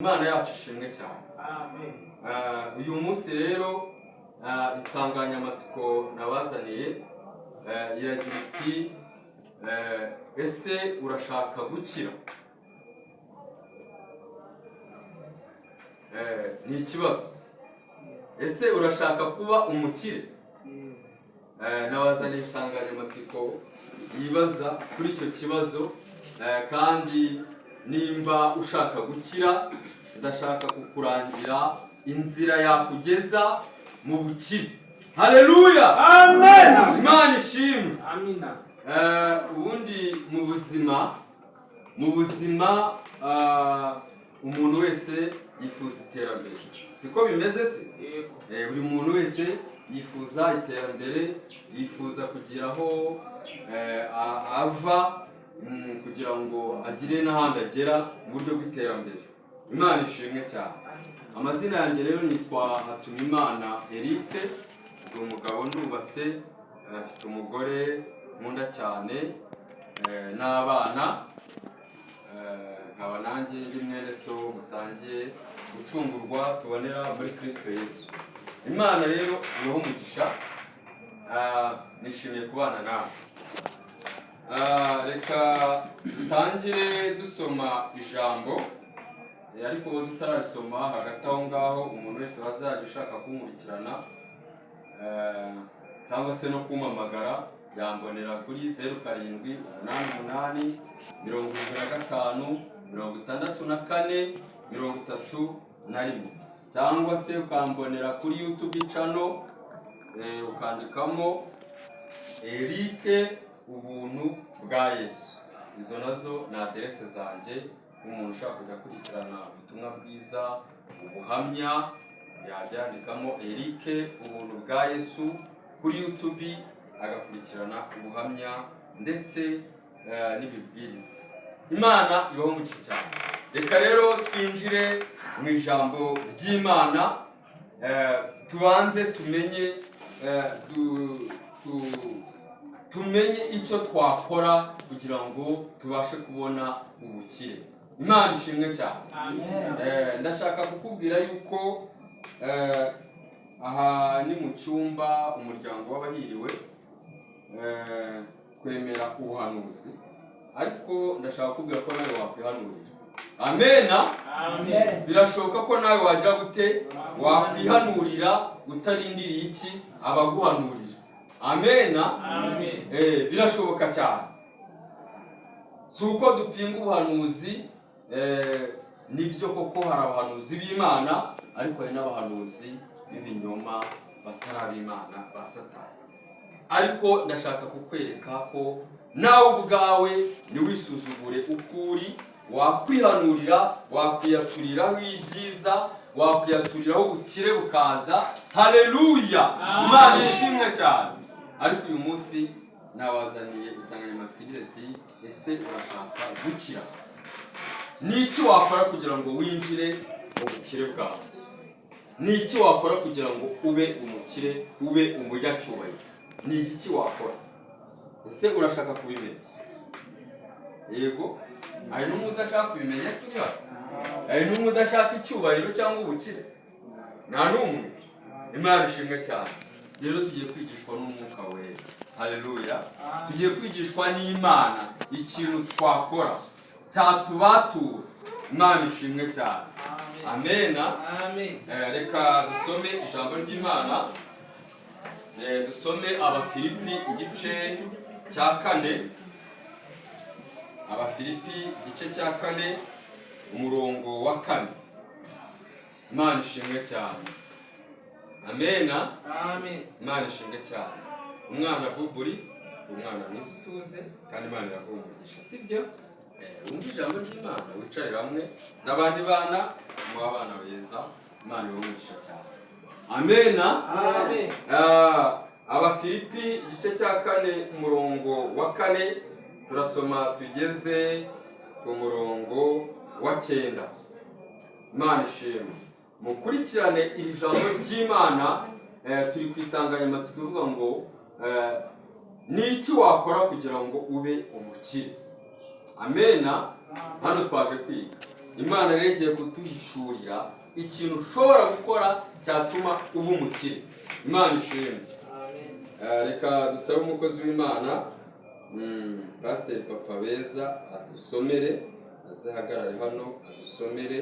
Imana yacu ishimwe cyane. Amen. Uyu munsi rero insanganyamatsiko nabazaniye iragira iti ese urashaka gukira? Ni ikibazo. Ese urashaka kuba umukire? Nabazaniye insanganyamatsiko yibaza kuri icyo kibazo, kandi nimba ushaka gukira, ndashaka kukurangira inzira yakugeza mu bukire. Haleluya! Amen. Imana ishimwe. Amina. Ubundi mu buzima umuntu wese yifuza iterambere, siko bimeze se? Yego. Buri muntu wese yifuza iterambere, yifuza kugira aho ava kugira ngo agire n'ahandi agera mu buryo bw'iterambere. Imana ishimwe cyane. Amazina yanjye rero nitwa Hatumimana Eric, ndi umugabo, ndubatse, mfite umugore nkunda cyane n'abana, nkaba nanjye ndi mwene so musangiye gucungurwa tubonera muri Kristo Yesu. Imana rero ibahe umugisha, nishimiye kubana nawe. Reka dutangire dusoma ijambo, ariko ubu tutararisoma, hagati aho ngaho umuntu wese wazajya ushaka kunkurikirana cyangwa se no kumpamagara yambonera kuri 0788 75 64 31, cyangwa se ukambonera kuri YouTube channel, ukandikamo Eric Ubuntu bwa Yesu. Izo nazo ni aderese zanjye. Umuntu ushaka kujya akurikirana ubutumwa bwiza, ubuhamya, yajya yandikamo Eric Ubuntu bwa Yesu kuri YouTube, agakurikirana ubuhamya ndetse n'ibibwiriza. Imana ibaho umugisha cyane. Reka rero twinjire mu ijambo ry'Imana, tubanze tumenye tumenye icyo twakora kugira ngo tubashe kubona ubukire. Imana ishimwe cyane. Amen. Ndashaka kukubwira yuko aha ni mu cyumba umuryango w'abahiriwe, twemera ubuhanuzi, ariko ndashaka kukubwira ko nawe wakwihanurira. Amena. Amen. Birashoboka ko nawe wagira gute? Wakwihanurira utarindiriye iki? Abaguhanurira. Amena. Amen. Birashoboka cyane. Si uko dupinga ubuhanuzi, nibyo koko hari abahanuzi b'Imana, ariko hari n'abahanuzi b'ibinyoma batari ab'Imana, ba Satani. Ariko ndashaka kukwereka ko nawe ubwawe ntiwisuzugure uko uri, wakwihanurira, wakwiyaturiraho ibyiza, wakwiyaturiraho ubukire bukaza. Haleluya! Imana ishimwe cyane. Ariko uyu munsi nabazaniye insanganyamatsiko igira iti: ese urashaka gukira? Ni iki wakora kugira ngo winjire mu bukire bwawe? Ni iki wakora kugira ngo ube umukire, ube umunyacyubahiro? Ni igiki wakora? Ese urashaka kubimenya? Yego. Hari n'umwe udashaka kubimenya se uri hano? Hari n'umwe udashaka icyubahiro cyangwa ubukire? Nta n'umwe. Imana ishimwe cyane. Rero tugiye kwigishwa n'Umwuka Wera. Haleluya! Tugiye kwigishwa n'Imana ikintu twakora cyatubatura. Imana ishimwe cyane. Amena. Amen. Reka dusome ijambo ry'Imana. Dusome Abafilipi igice cya 4, Abafilipi igice cya 4, umurongo wa 4. Imana ishimwe cyane. Amena. Amen. Imana ishimwe cyane. Umwana Buburi, umwana mwiza utuze, kandi Imana iraguha umugisha, sibyo? Wumva ijambo ry'Imana, wicare hamwe n'abandi bana, mu abana beza. Imana ibahe umugisha cyane. Amena. Amen. Abafilipi igice cya 4, umurongo wa 4, turasoma tugeze ku murongo wa 9. Imana ishimwe. Mukurikirane iri jambo ry'Imana. Turi ku insanganyamatsiko ivuga ngo ni iki wakora kugira ngo ube umukire? Amena. Hano twaje kwiga. Imana rero igiye kuduhishurira ikintu ushobora gukora cyatuma uba umukire. Imana ishimwe. Reka dusabe umukozi w'Imana, Pasiteri Papa Beza, adusomere, aze ahagarare hano adusomere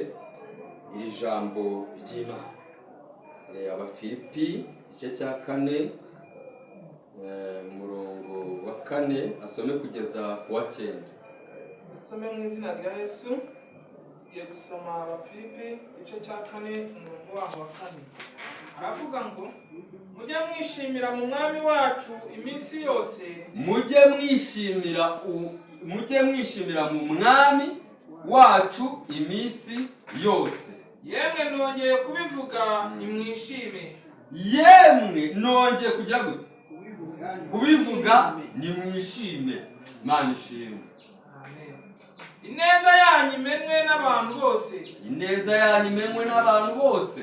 iri jambo ry'Imana. Abafilipi igice cya 4, umurongo wa 4, asome kugeza ku wa 9. Dusome mu izina rya Yesu. Tugiye gusoma Abafilipi igice cya 4, umurongo waho wa 4. Aravuga ngo: "Mujye mwishimira mu Mwami wacu iminsi yose." Mujye mwishimira mu Mwami wacu iminsi yose. Yemwe nongeye kubivuga, nimwishime. Yemwe nongeye kugira gute? Kubivuga, nimwishime. Imana ishimwe. Amen. Ineza yanyu imenywe n'abantu bose. Ineza yanyu imenywe n'abantu bose.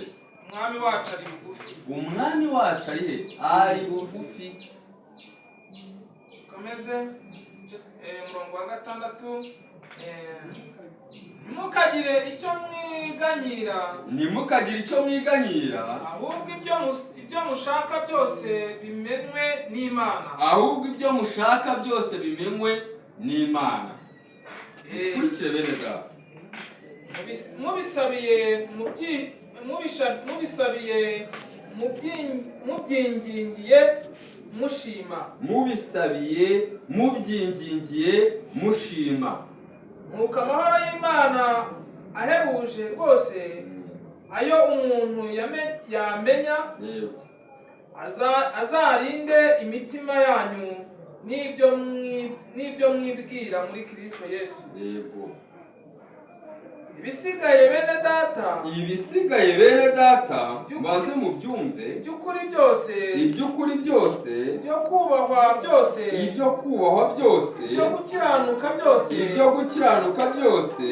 Umwami wacu ari bugufi. Umwami wacu ari he? Ari bugufi. Komeze, umurongo wa 6: "Ntimukagire icyo mwiganyira, Ntimukagire icyo mwiganyira, ahubwo ibyo mushaka byose bimenywe n'Imana." Ahubwo ibyo mushaka byose bimenywe n'Imana. Kurikire, bene data. Mubisabiye mubisabiye mubyingingiye mushima. Mubisabiye mubyingingiye mushima. Nuko amahoro y'Imana ahebuje rwose ayo umuntu yamenya, azarinde imitima yanyu n'ibyo mwibwira muri Kristo Yesu. Ibisigaye, bene data, Ibisigaye, bene data, mubanze mubyumve, iby'ukuri byose, iby'ukuri byose, ibyo kubahwa byose, ibyo kubahwa byose, ibyo gukiranuka byose, ibyo gukiranuka byose,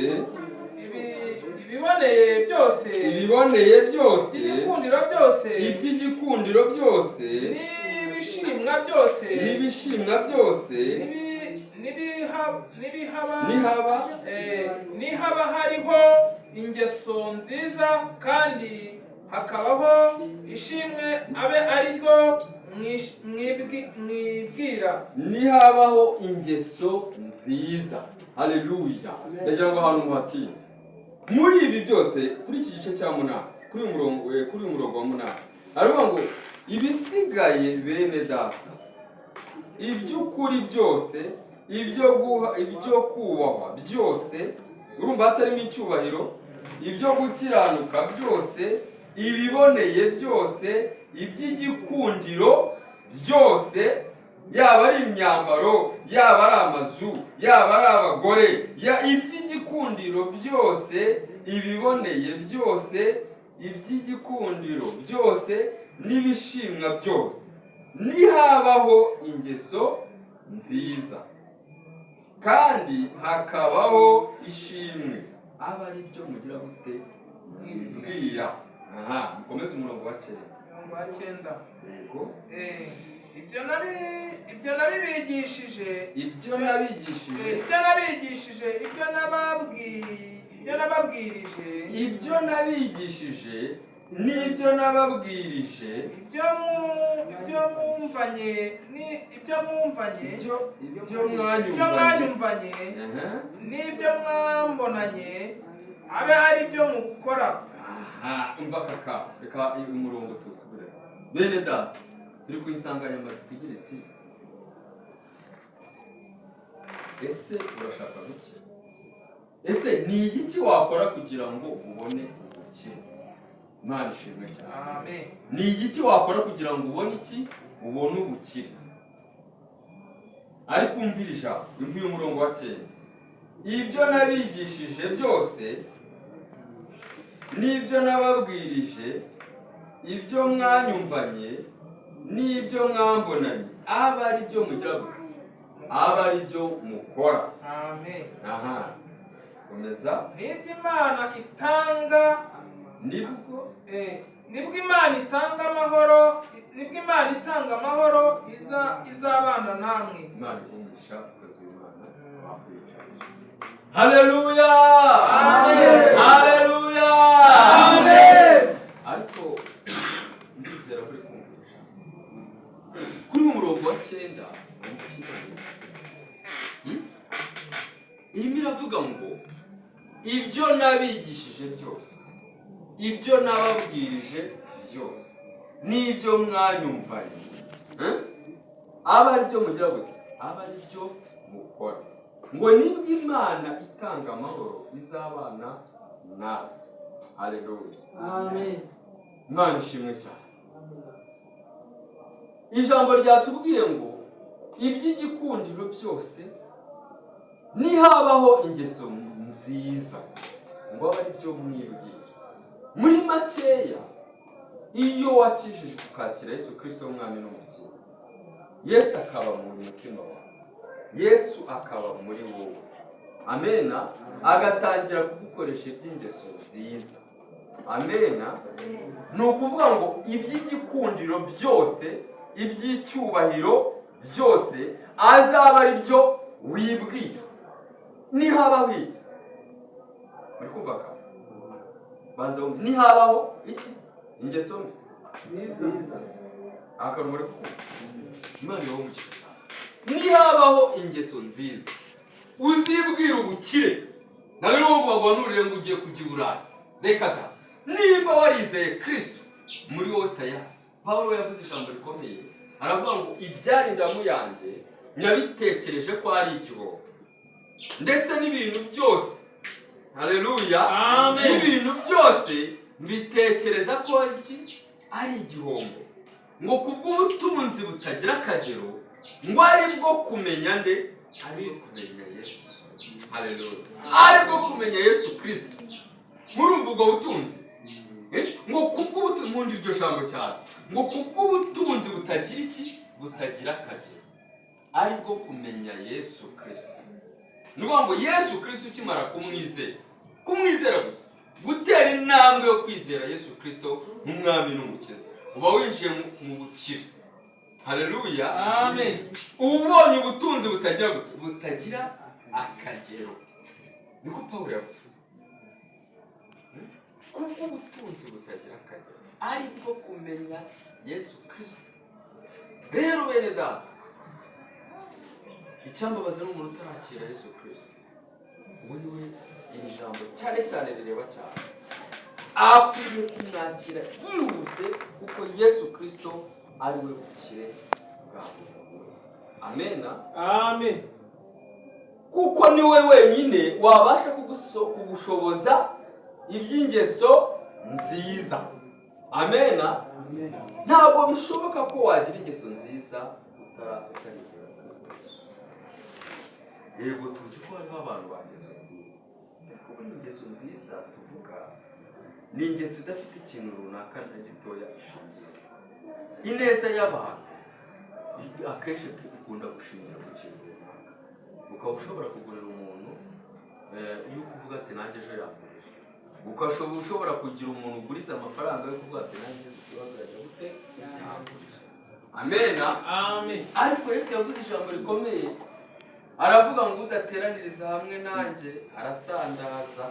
ibiboneye byose, ibiboneye byose, iby'igikundiro byose, iby'igikundiro byose, n'ibishimwa byose, n'ibishimwa byose, nibihaba nihaba nihaba hariho ingeso nziza kandi hakabaho ishimwe, abe ari ryo mwibwira. Nihabaho ingeso nziza. Haleluya! Ndagira ngo ahantu muhatinye muri ibi byose, kuri iki gice cya 8, kuri uyu murongo wa 8, aravuga ngo: "Ibisigaye, bene data, iby'ukuri byose, ibyo kubahwa byose," urumva hatarimo icyubahiro, "ibyo gukiranuka byose, ibiboneye byose, iby'igikundiro byose," yaba ari imyambaro, yaba ari amazu, yaba ari abagore, iby'igikundiro byose, ibiboneye byose, iby'igikundiro byose n'ibishimwa byose, nihabaho ingeso nziza kandi hakabaho ishimwe, aba ari byo mugira gute? Mwibwira. Aha mukomeze umurongo wa 9. Umurongo wa 9. Yego. Ibyo nabibigishije, Ibyo nabigishije, ibyo nabigishije, ibyo nababwirije, ibyo nabigishije n'ibyo nababwirije, ibyo mwumvanye, ibyo ibyo mwanyumvanye, mwanyumvanye n'ibyo mwambonanye, abe ari byo mukora. Aha, umva kaka, reka uyu murongo tuwusubire. Bene data, turi ku insanganyamatsiko igira iti: "Ese urashaka gukira? Ese ni igiki wakora kugira ngo ubone ubukire?" Imana ishimwe cyane. Amen. Ni igiki wakora kugira ngo ubone iki? Ubone ubukire. Ariko umvira ijambo, umva uyu murongo wa 9: "Ibyo nabigishije byose n'ibyo nababwirije, ibyo mwanyumvanye n'ibyo mwambonanye, aba ari byo mugira gute? Aba ari byo mukora." Amen. Aha, komeza. Nibyo Imana itanga, Nibwo nibwo Imana itanga amahoro iza izabana namwe. Imana igumisha, umukozi w'Imana wakwicara. Haleluya! Amen. Haleluya! Amen. Ariko ndizera kuri kumvisha kuri uyu murongo wa 9 irimo iravuga ngo ibyo nabigishije byose, ibyo nababwirije byose, n'ibyo mwanyumvanye, aba ari byo mugira gute, aba ari byo mukora, ngo nibwo Imana itanga amahoro izabana nawe. Haleluya! Amen. Imana ishimwe cyane. Ijambo ryatubwiye ngo iby'igikundiro byose, nihabaho ingeso nziza, ngo abe ari byo mwibwira. Muri makeya, iyo wakijijwe ukakira Yesu Kirisito w'Umwami n'Umukiza, Yesu akaba mu mutima wawe, Yesu akaba muri wowe, amena, agatangira kugukoresha iby'ingeso nziza, amena. Ni ukuvuga ngo iby'igikundiro byose, iby'icyubahiro byose, azaba ari byo wibwira. Nihabaho iki? Muri kumva ka banza wumve. Nihabaho iki? Ingeso mbi. Nziza. Akantu muri kumva, Imana ibaho umugisha cyane. Nihabaho ingeso nziza, uzibwira ubukire. Nawe niwo ngo baguhanurire ngo ugiye kujya i Burayi, reka da. Nimba warizeye Kirisito muri wowe, tayari. Pawulo yavuze ijambo rikomeye, aravuga ngo ibyari indamu yanjye nabitekereje ko ari igihombo, ndetse n'ibintu byose, haleluya, Amen. n'ibintu byose mbitekereza ko iki ari igihombo, ngo kubw'ubutunzi butagira akagero, ngo ari bwo kumenya nde? Ari bwo kumenya Yesu. Haleluya! Ari bwo kumenya Yesu Kirisito. Murumva ubwo butunzi? Ngo kubw'ubutunzi, nkunda iryo jambo cyane, ngo kubw'ubutunzi butagira iki? Butagira akagero, ari bwo kumenya Yesu Kirisito. Ni ukuvuga ngo Yesu Kirisito ukimara kumwizera, kumwizera gusa, gutera intambwe yo kwizera Yesu Kirisito nk'Umwami n'Umukiza, uba winjiye mu bukire. Haleluya! Amen. Uba ubonye ubutunzi butagira gute? Butagira akagero. Niko Pawulo yavuze, kubw'ubutunzi butagira akagero, ari bwo kumenya Yesu Kirisito. Rero bene data, icyambabaza ni umuntu utarakira Yesu Kirisito. Uwo ni we iri jambo cyane cyane rireba cyane. Akwiriye kumwakira yihuse, kuko Yesu Kirisito ari we bukire bwa buri wese. Amena. Amen. Kuko ni we wenyine wabasha kugushoboza iby'ingeso nziza. Amena. Ntabwo bishoboka ko wagira ingeso nziza utarizera Kristo Yesu. Yego, tuzi ko hariho abantu ba ngeso nziza, ariko buriya ingeso nziza tuvuga ni ingeso idafite ikintu runaka na gitoya ishingiye. Ineza y'abantu akenshi ikunda gushingira ku kintu runaka, ukaba ushobora kugurira umuntu iyo kuvuga ati nanjye ejo yangurira, ukashobora ushobora kugira umuntu uguriza amafaranga yo kuvuga ati nanjye ngize ikibazo yajya gute? Yangurira. Amena. Amen. Ariko Yesu yavuze ijambo rikomeye, aravuga ngo udateraniriza hamwe nanjye arasandaza.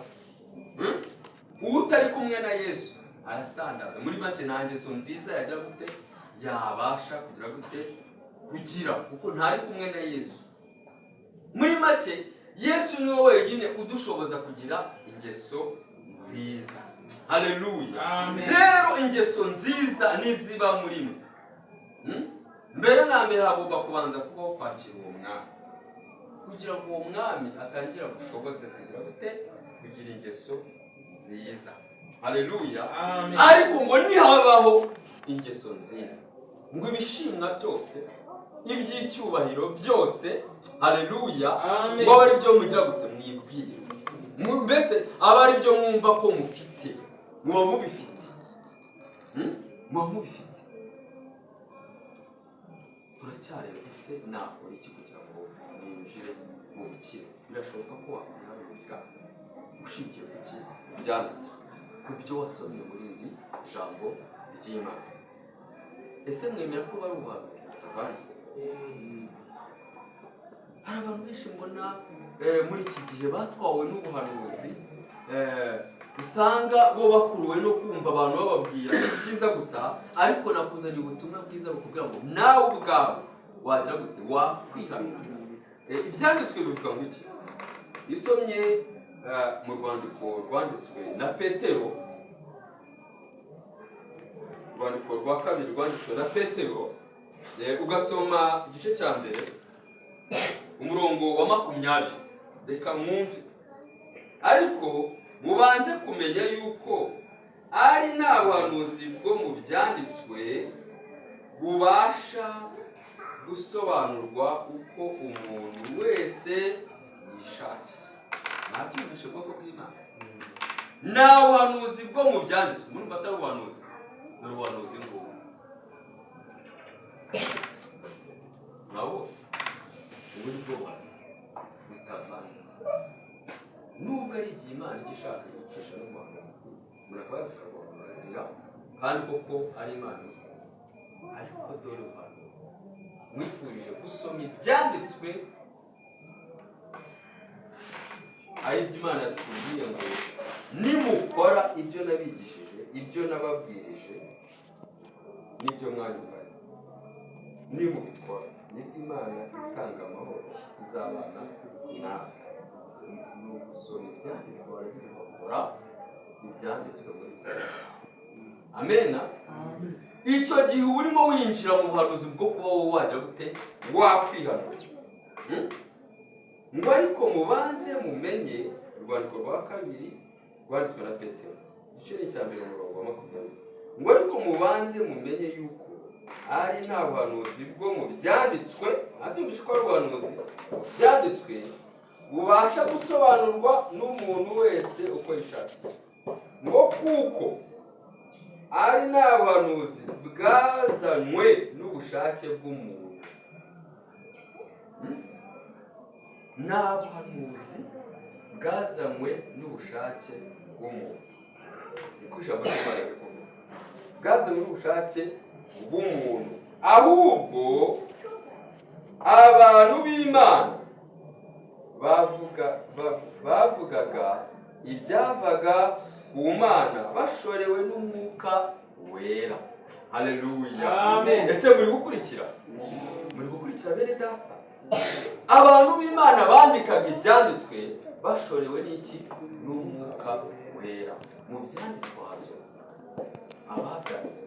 Utari kumwe na Yesu arasandaza. Muri make, nta ngeso nziza yagira gute? Yabasha kugira gute? Kugira, kuko ntari kumwe na Yesu. Muri make, Yesu niwe wenyine udushoboza kugira ingeso nziza. Haleluya! Amen. Rero ingeso nziza niziba muri mwe, Mbere na mbere hagomba kubanza kubaho kwakira uwo mwami, kugira ngo uwo mwami atangire agushoboze kugira gute? Kugira ingeso nziza. Haleluya! Amen. Ariko ngo nihabaho ingeso nziza, ngo ibishimwa byose, iby'icyubahiro byose, haleluya, Amen. ngo abe ari byo mugira gute? Mwibwira. Mbese aba ari byo mwumva ko mufite, muba mubifite. Muba mubifite. Turacyareba, ese nakora iki kugira ngo ninjire mu bukire? Birashoboka ko wakwihanurira ushingiye ku ki? Byanditswe, ku byo wasomye muri iri jambo ry'Imana. Ese mwemera ko bari ubuhanuzi butavangiye? Hari abantu benshi mbona muri iki gihe batwawe n'ubuhanuzi, usanga bo bakuruwe no kumva abantu bababwira ibyiza gusa, ariko nakuzaniye ubutumwa bwiza bukubwira ngo nawe ubwawe wagira gute? Wakwihanura. Ibyanditswe bivuga ngo iki? Isomye mu rwandiko rwanditswe na Petero, urwandiko rwa kabiri rwanditswe na Petero, ugasoma igice cya mbere umurongo wa 20, reka mwumve: "Ariko mubanze kumenya yuko ari nta buhanuzi bwo mu byanditswe bubasha gusobanurwa uko umuntu wese yishakiye." Mwabyumvishe, ubwoko bw'Imana? Nta buhanuzi bwo mu byanditswe. Murumva atari ubuhanuzi? Dore ubuhanuzi ngubu, murabona ubu ni bwo buhanuzi butavanze, nubwo ari igihe Imana ijya ishaka gucisha n'umuhanuzi, umuntu akaba yazikarwanira kandi koko ari Imana imutumye. Ariko dore ubuhanuzi, mwifurije gusoma ibyanditswe, ari ibyo Imana yatubwiye ngo: "Nimukora ibyo nabigishije, ibyo nababwirije n'ibyo mwanyumvanye, nimubikora, nibwo Imana itanga amahoro izabana nawe." Ni ugusoma ibyanditswe, warangiza ugakora ibyanditswe muri iki gihe. Amena. Icyo gihe uba urimo winjira mu buhanuzi bwo kuba wowe wagira gute? Wakwihanura. Ngo: "Ariko mubanze mumenye." Urwandiko rwa kabiri rwanditswe na Petero, igice ni icya mbere, umurongo wa 20, ngo: "Ariko mubanze mumenye yuko ari nta buhanuzi bwo mu byanditswe." Abyumvishe ko ari ubuhanuzi byanditswe bubasha gusobanurwa n'umuntu wese uko yishakiye, ngo kuko ari nta buhanuzi bwazanywe n'ubushake bw'umuntu. Nta buhanuzi bwazanywe n'ubushake bw'umuntu, niko ijambo ry'Imana riri kuvuga, bwazanywe n'ubushake bw'umuntu, ahubwo abantu b'Imana bavugaga ibyavaga ku Mana bashorewe n'Umwuka Wera. Haleluya! Amen. Ese muri gukurikira? Muri gukurikira, bene data? Abantu b'Imana bandikaga ibyanditswe bashorewe n'iki? N'Umwuka Wera. Mu byanditswe byose, ababyanditse,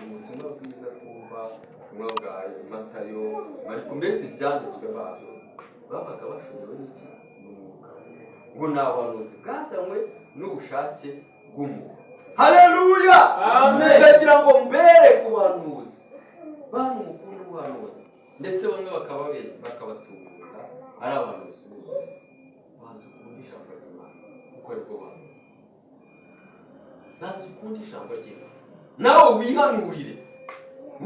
ubutumwa bwiza twumva, ubutumwa bwa Matayo, Mariko, mbese ibyanditswe byose, babaga bashorewe n'iki? N'Umwuka Wera. Ngo ni abahanuzi bwazanywe n'ubushake bw'umuntu. Haleluya! Amen. Ndagira ngo mbereke ubuhanuzi, bantu mukunda ubuhanuzi, ndetse bamwe bakabatubura ari abahanuzi b'ubu. Banza ukunde ijambo ry'Imana kuko aribwo buhanuzi. Banza ukunde ijambo ry'Imana, nawe wihanurire,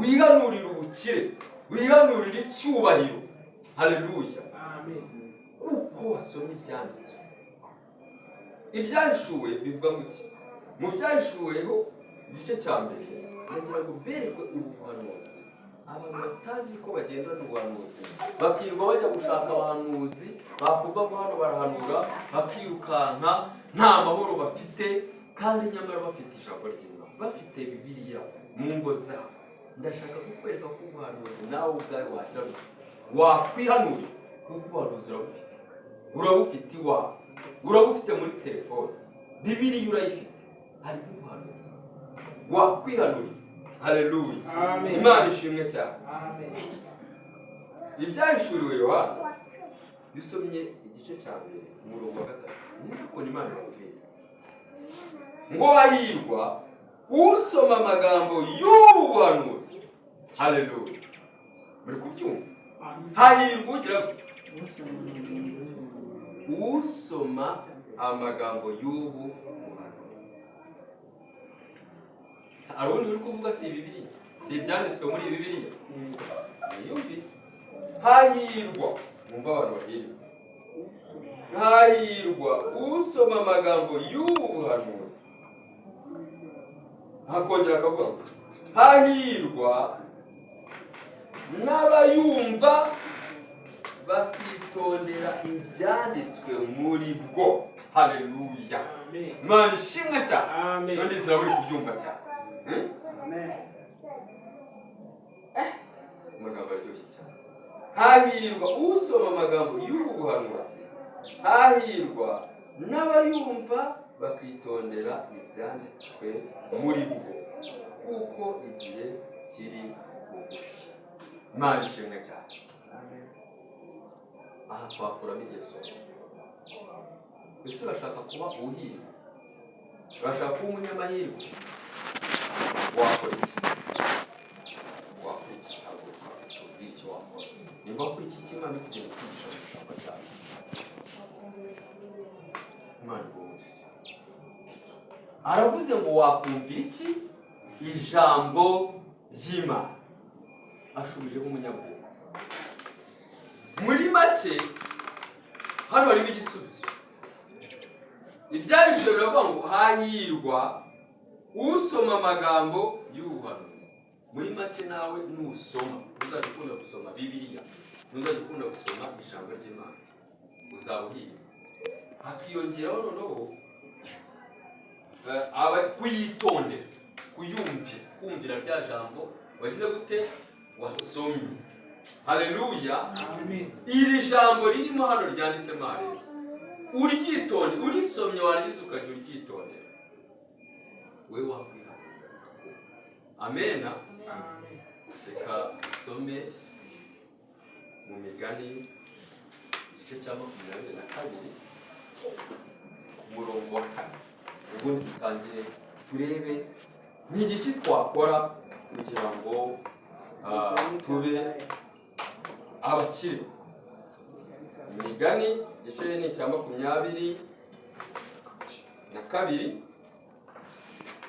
wihanurire ubukire, wihanurire icyubahiro. Haleluya! Amen. Kuko wasomye ibyanditswe. Ibyahishuwe bivuga ngo iki? Mu Byahishuweho igice cya mbere, ndagira ngo berekwe ubu buhanuzi. Abantu batazi ko bagendana ubuhanuzi, bakirirwa bajya gushaka abahanuzi, bakumva ngo hano barahanura bakirukanka, nta mahoro bafite, kandi nyamara bafite ijambo ry'Imana, bafite Bibiliya mu ngo zabo. Ndashaka kukwereka ko ubuhanuzi nawe ubwawe wagira wakwihanurira, kuko ubuhanuzi urabufite, urabufite iwawe, urabufite muri telefone, Bibiliya urayifite, harimo ubuhanuzi, wakwihanurira. Haleluya! Amen. Imana ishimwe cyane. Amen. Ibyahishuriwe Yohana, bisomye igice cya mbere umurongo wa gatatu, mwumve ukuntu Imana ibabwira ngo: "Hahirwa usoma amagambo y'ubu buhanuzi." Haleluya! Muri kubyumva? Hahirwa ugira gute? Usoma amagambo y'ubu buhanuzi. Hari ubundi uri kuvuga? Si Bibiliya? Si ibyanditswe muri Bibiliya? Mwiyumvire. Hahirwa, mwumva abantu bahirwa: "Hahirwa usoma amagambo y'ubu buhanuzi." Hakongera akavuga ngo: "Hahirwa n'abayumva Bakitondera ibyanditswe muri bwo. Haleluya! Amen. Imana ishimwe cyane. Amen. None ndizera muri kubyumva cyane. Amen. Amagambo aryoshye cyane. Hahirwa usoma amagambo y'ubu buhanuzi, hahirwa n'abayumva bakitondera ibyanditswe muri bwo, kuko igihe kiri bugufi. Imana ishimwe cyane. Amen. Aha twakuramo iryo somo. Ese urashaka kuba uhirwa? Urashaka kuba umunyamahirwe? Wakora iki? Wakora iki? Ntabwo twakubwira icyo wakora. Nimba wakora iki cy'Imana iri kugenda itwigisha mu ijambo ryayo. Imana iguhumuze cyane. Aravuze ngo wakumvira iki? Ijambo ry'Imana. Ashubije nk'umunyabwenge. Muri make, hano harimo igisubizo. Ibyahishuwe biravuga ngo hahirwa usoma amagambo y'ubuhanuzi. Muri make, nawe nusoma, uzajya ukunda gusoma Bibiliya, ntuzajya ukunda gusoma ijambo ry'Imana, uzaba uhirwa. Hakiyongeraho noneho aba kuyitondera, kuyumvira, kumvira rya jambo wagize gute? Wasomye. Haleluya! Amen. Iri jambo ririmo hano ryanditsemo hariya, uryitonde, urisomye, warangiza ukajya uryitondera, we wakwihanganira ugakumva. Amena. Amen. Reka dusome mu Migani igice cya 22, umurongo wa 4, ubundi dutangire turebe ni igiki twakora kugira ngo tube abakire. Imigani igice ni icya 22.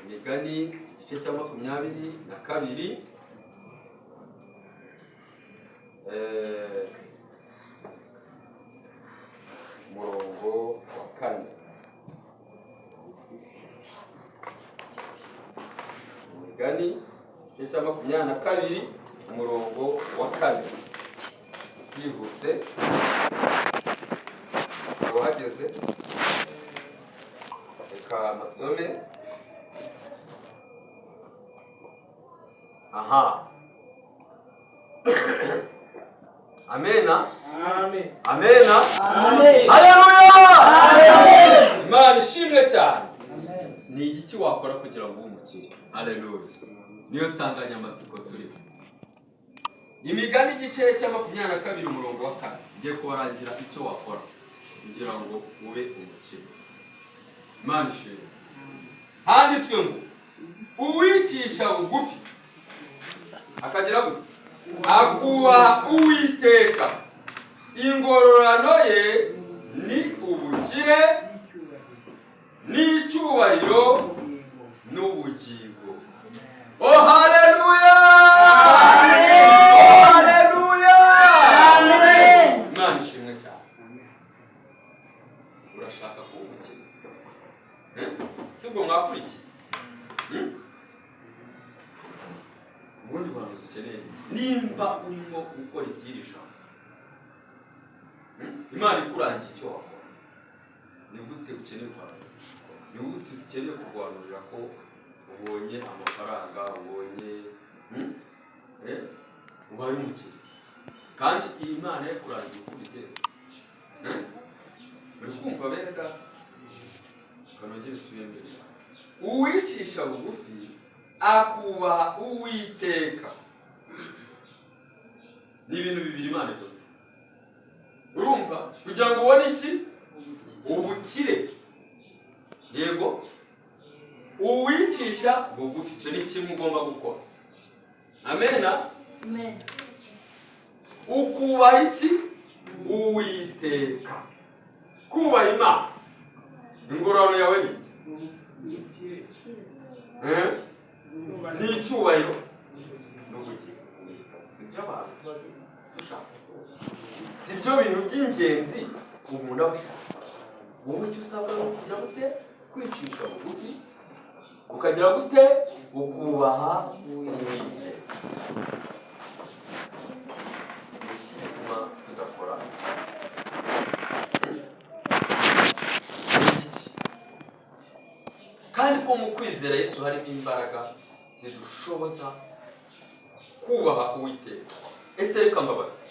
Imigani igice cya 22, umurongo wa 4. Imigani igice cya 22, umurongo wa 4. Byihuse, uhageze, reka amasome. Aha, amena. Amen. Amena. Amen. Haleluya! Imana ishimwe cyane. Ni igiki wakora kugira ngo ube umukire? Haleluya! Niyo nsanganyamatsiko turiho. Imigani igice cya 22, umurongo wa 4. Ngiye kubarangira icyo wakora kugira ngo ube umukire. Imana ishimwe. Handitswe ngo uwicisha bugufi akagira gute? Akubaha Uwiteka, ingororano ye ni ubukire n'icyubahiro n'ubugingo. Oh, haleluya! Oh, haleluya! Imana ishimwe cyane. Urashaka kuba umukire? Eh? Si ubwo mwakurikiye? Ubundi buhanuzi ukeneye, nimba urimo gukora iby'iri jambo, Imana ikurangiye icyo wakora, ni gute ukeneye ubuhanuzi? Ni gute ukeneye kurwanurira ko ubonye amafaranga, ubonye, ubaye umukire, kandi iyi Imana yakurangiye uko ubigenza? Muri kumva, bene data? Kanongere isubire imbere. Uwicisha bugufi akubaha Uwiteka, ni ibintu bibiri Imana ivuze. Urumva, kugira ngo ubone iki? Ubukire. Yego, uwicisha bugufi, icyo ni kimwe ugomba gukora. Amena. Ukubaha iki? Uwiteka. Kubaha Imana, ingororano yawe ni iki? Eh? Ni icyubahiro n'ubugingo. Si byo abantu tuba dushaka? Si byo bintu by'ingenzi umuntu aba ashaka? Wowe icyo usabwa ni ukugira gute? Kwicisha bugufi, ukagira gute? Ukubaha Uwiteka. Iki gituma tudakora? Ariko mu kwizera Yesu harimo imbaraga zidushoboza kubaha Uwiteka. Ese reka mbabaze,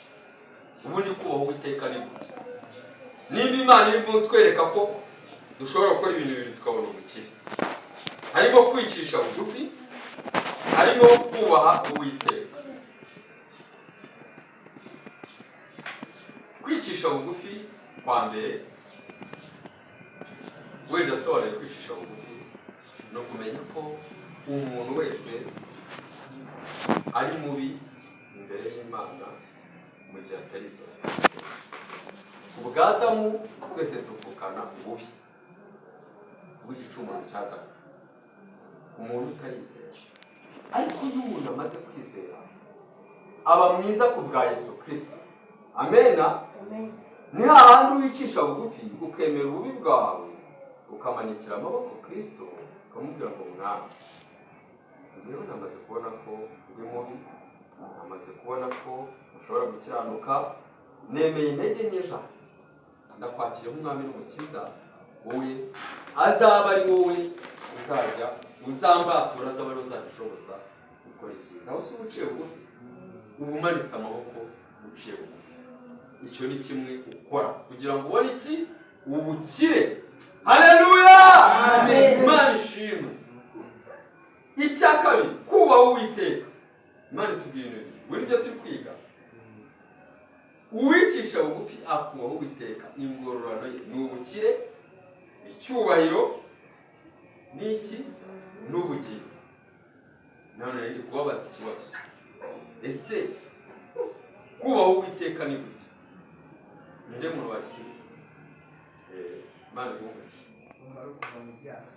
ubundi kubaha Uwiteka ni gute? Nimba Imana irimo kutwereka ko dushobora gukora ibintu bibiri tukabona ubukire, harimo kwicisha bugufi, harimo kubaha Uwiteka. Kwicisha bugufi kwa mbere, wenda asobanuye kwicisha bugufi ni ukumenya ko umuntu wese ari mubi imbere y'Imana mu gihe atarizera. Ubwa Adamu twese tuvukana ububi bw'igicumuro cya Adamu, umuntu utarizera. Ariko iyo umuntu amaze kwizera aba mwiza ku bwa Yesu Kirisito. Amena. Ni hahandi wicisha bugufi, ukemera ububi bwawe, ukamanikira amaboko Kirisito, ukamubwira ngo: "Mwami, njyewe namaze kubona ko ndi mubi, namaze kubona ko ushobora gukiranuka, nemeye intege nke zanjye, ndakwakira nk'umwami n'umukiza. Wowe azaba ari wowe uzajya uzambatura, azaba ari wowe uzajya ushoboza gukora ibyiza." Aho si uba uciye bugufi? Uba umanitse amaboko, uciye bugufi. Icyo ni kimwe ukora kugira ngo ubone iki? Ubukire. Haleluya! Amen. Imana ishimwe. Icya kabiri, kubaha Uwiteka. Imana itubwira ibintu bibiri muri ibyo turi kwiga. Uwicisha bugufi akubaha Uwiteka, ingororano ye ni ubukire, icyubahiro n'iki? N'ubugingo. None ndi kubabaza ikibazo: ese kubaha Uwiteka ni gute? Ninde muntu wabisubiza? Imana iguhe umugisha. Umara kuva mu byaha.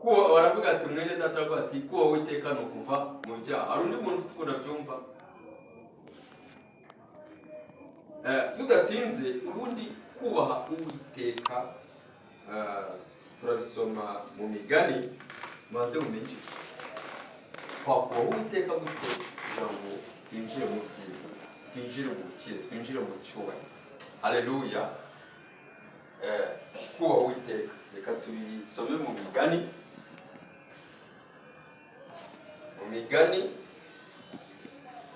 Kuba baravuga ati, mwene data aravuga ati kubaha Uwiteka ni ukuva mu byaha. Hari undi muntu ufite ukuntu abyumva? Tudatinze, ubundi kubaha Uwiteka, turabisoma mu Migani. Mubanze mumenye iki: twakubaha Uwiteka gute kugira ngo twinjire mu byiza, twinjire mu bukire, twinjire mu cyubahiro? Haleluya! Kubaha Uwiteka, reka tubisome mu Migani, mu Migani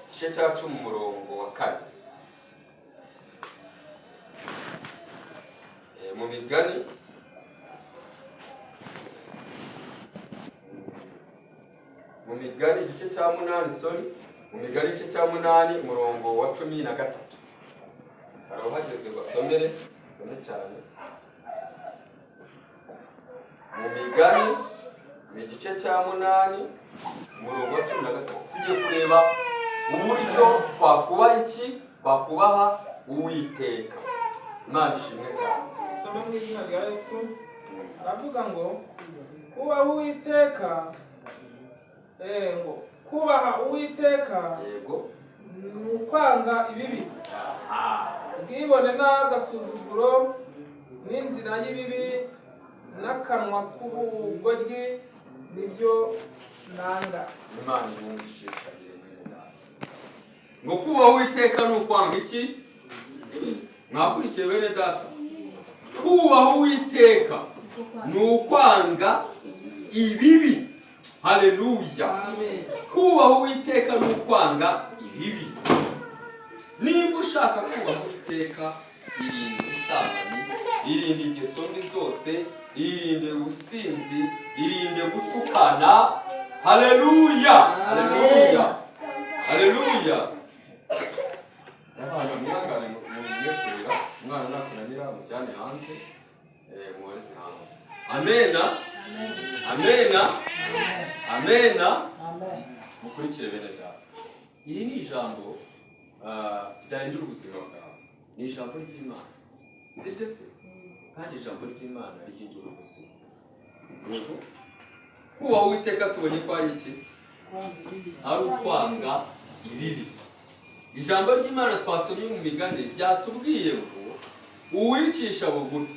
igice cya 10, umurongo wa 4. Mu Migani igice cya 8, sorry, mu Migani igice cya 8, umurongo wa 13. Hari uhageze ngo asomere? Asome cyane. Mu Migani ni igice cya 8, umurongo wa 13. Tugiye kureba uburyo twakubaha iki? Twakubaha Uwiteka. Imana ishimwe cyane. Soma mu izina rya Yesu. Aravuga ngo kubaha Uwiteka, ngo kubaha Uwiteka ni ukwanga ibibi, ubwibone n'agasuzuguro n'inzira y'ibibi n'akanwa k'ubugoryi, nibyo nanga. Imana ibumvishe cyane, mwene data. Ngo kubaha Uwiteka ni ukwanga iki? Mwakurikiye, bene data? Kubaha Uwiteka ni ukwanga ibibi. Haleluya! Amen. Kubaha Uwiteka ni ukwanga ibibi. Nimba ushaka kubaha Uwiteka, irinde ubusambanyi, irinde ingeso mbi zose, irinde ubusinzi, irinde gutukana. Haleluya, haleluya, haleluya! Abana mwihangane, mugiye kurira. Umwana nakunanira mujyane hanze, muhoreze hanze. Amena, amena, amena. Mukurikire, bene data. Iri ni ijambo ryahindura ubuzima bwawe, ni ijambo ry'Imana, sibyo se? Kandi ijambo ry'Imana rihindura ubuzima. Yego, kubaha Uwiteka tubonye ko ari iki? Ari ukwanga ibibi. Ijambo ry'Imana twasomye mu Migani ryatubwiye ngo uwicisha bugufi